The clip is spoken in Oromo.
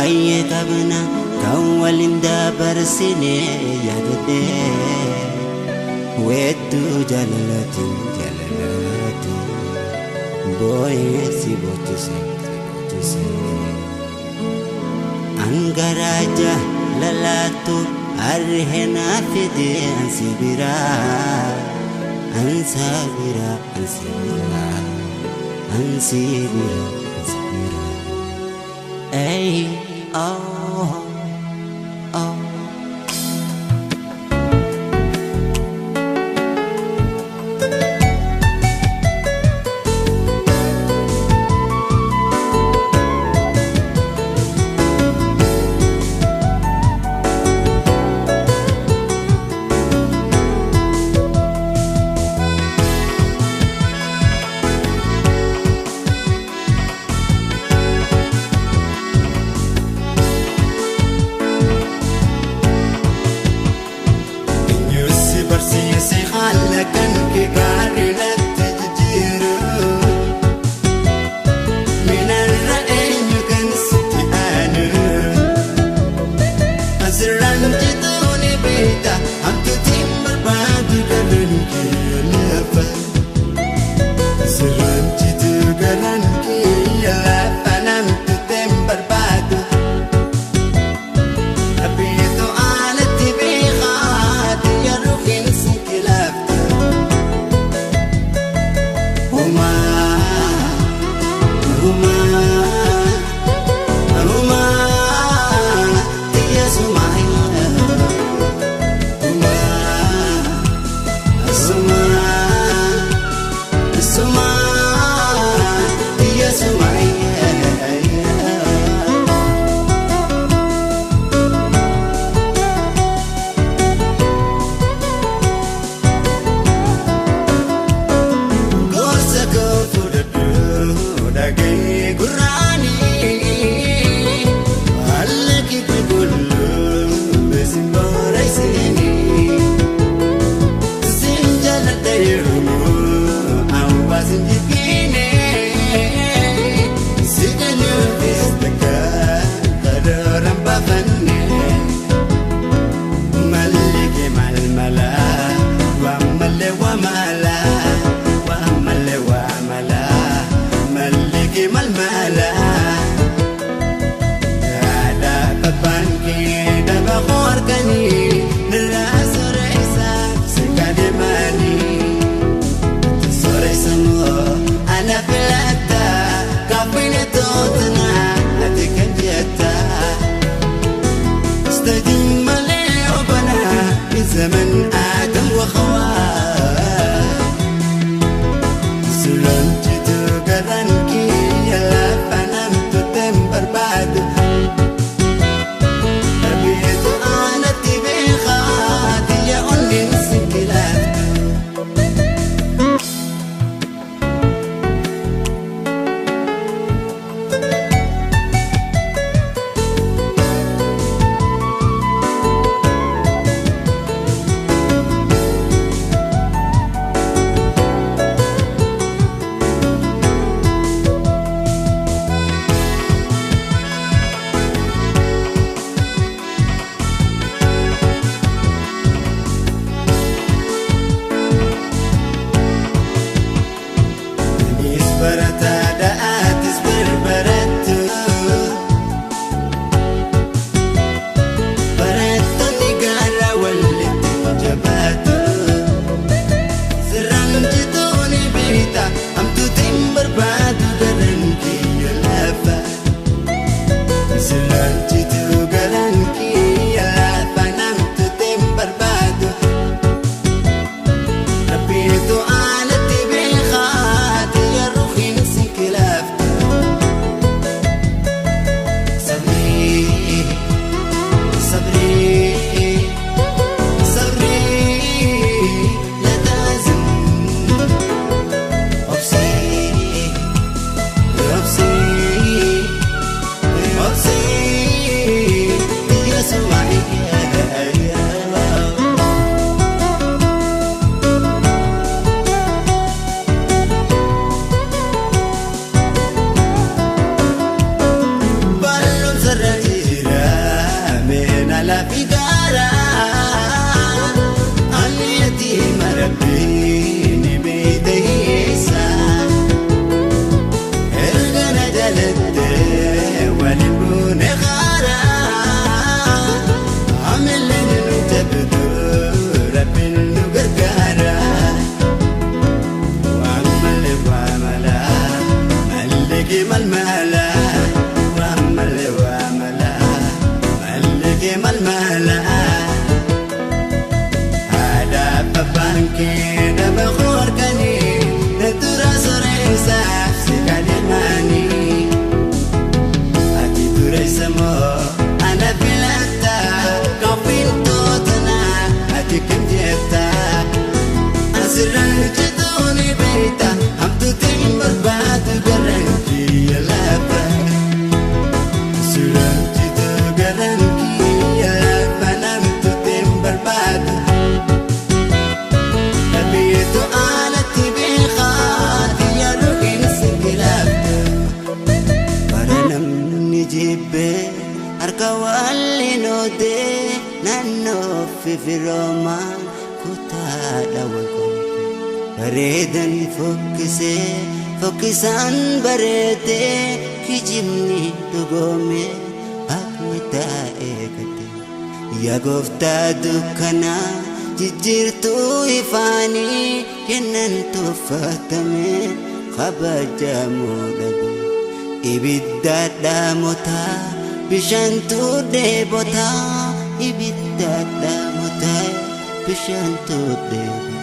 Baay'ee qabna kan waliin dabarsine yaadadhee weedduu jaalalaatiin jaalalaatiin boo'ee si boochise si boochise. Angaraa jaalalaatu arheenaa fide ansi biraa ansa biraa ansi biraa ansi biraa ansi biraa. Ey oh oh. Eenyu barsiise haala kan kee gaarii natti jijjiiru? Minarra eenyu kan sitti aanu? Asirraan jituu ni beekta hamtuutiin barbaadu garaan kee lafa. Asirraan jituu garaan kee lafa namtuutiin barbaadu. Abbiitu alatti beekaati yeroo keessa kilaafta. Homaa homaa homaa xiyya sumaa homaa sumaa sumaa xiyya sumaa. Gorsa koo fudhadhu dhaga'ee gurraanii haala kee qulqulluu beesin booraysinii sin jaalladha yeroo hawaasni jibbiine si kennuufis takka karooraan baafanne. Malike malmala, wamale wamala, wamale wamala, malike malmala. Ada babanki daba khorkani, nira soreisa sekademani. Soreisa mo ana filata, kafine totna ati kanjeta. استديم لي ربنا من زمن آدم وخواه سلنجت قرنكي يلا فنمت تنبر بعد أبيت أنا تبيخاتي يا أني سكلات. Dullomaan kutaadha wal qoomte. Bareedan fokkisee fokkisaan bareedee kijibni dhugoome haqni taa'ee gate. Yaa gooftaa dukkanaa jijjiirtuu ifaanii kennan tuffatame kabajamuu dhabe. Ibidda dhaamotaa bishaantu dheebotaa ibidda dhaamotaa bishaantu dheebotaa.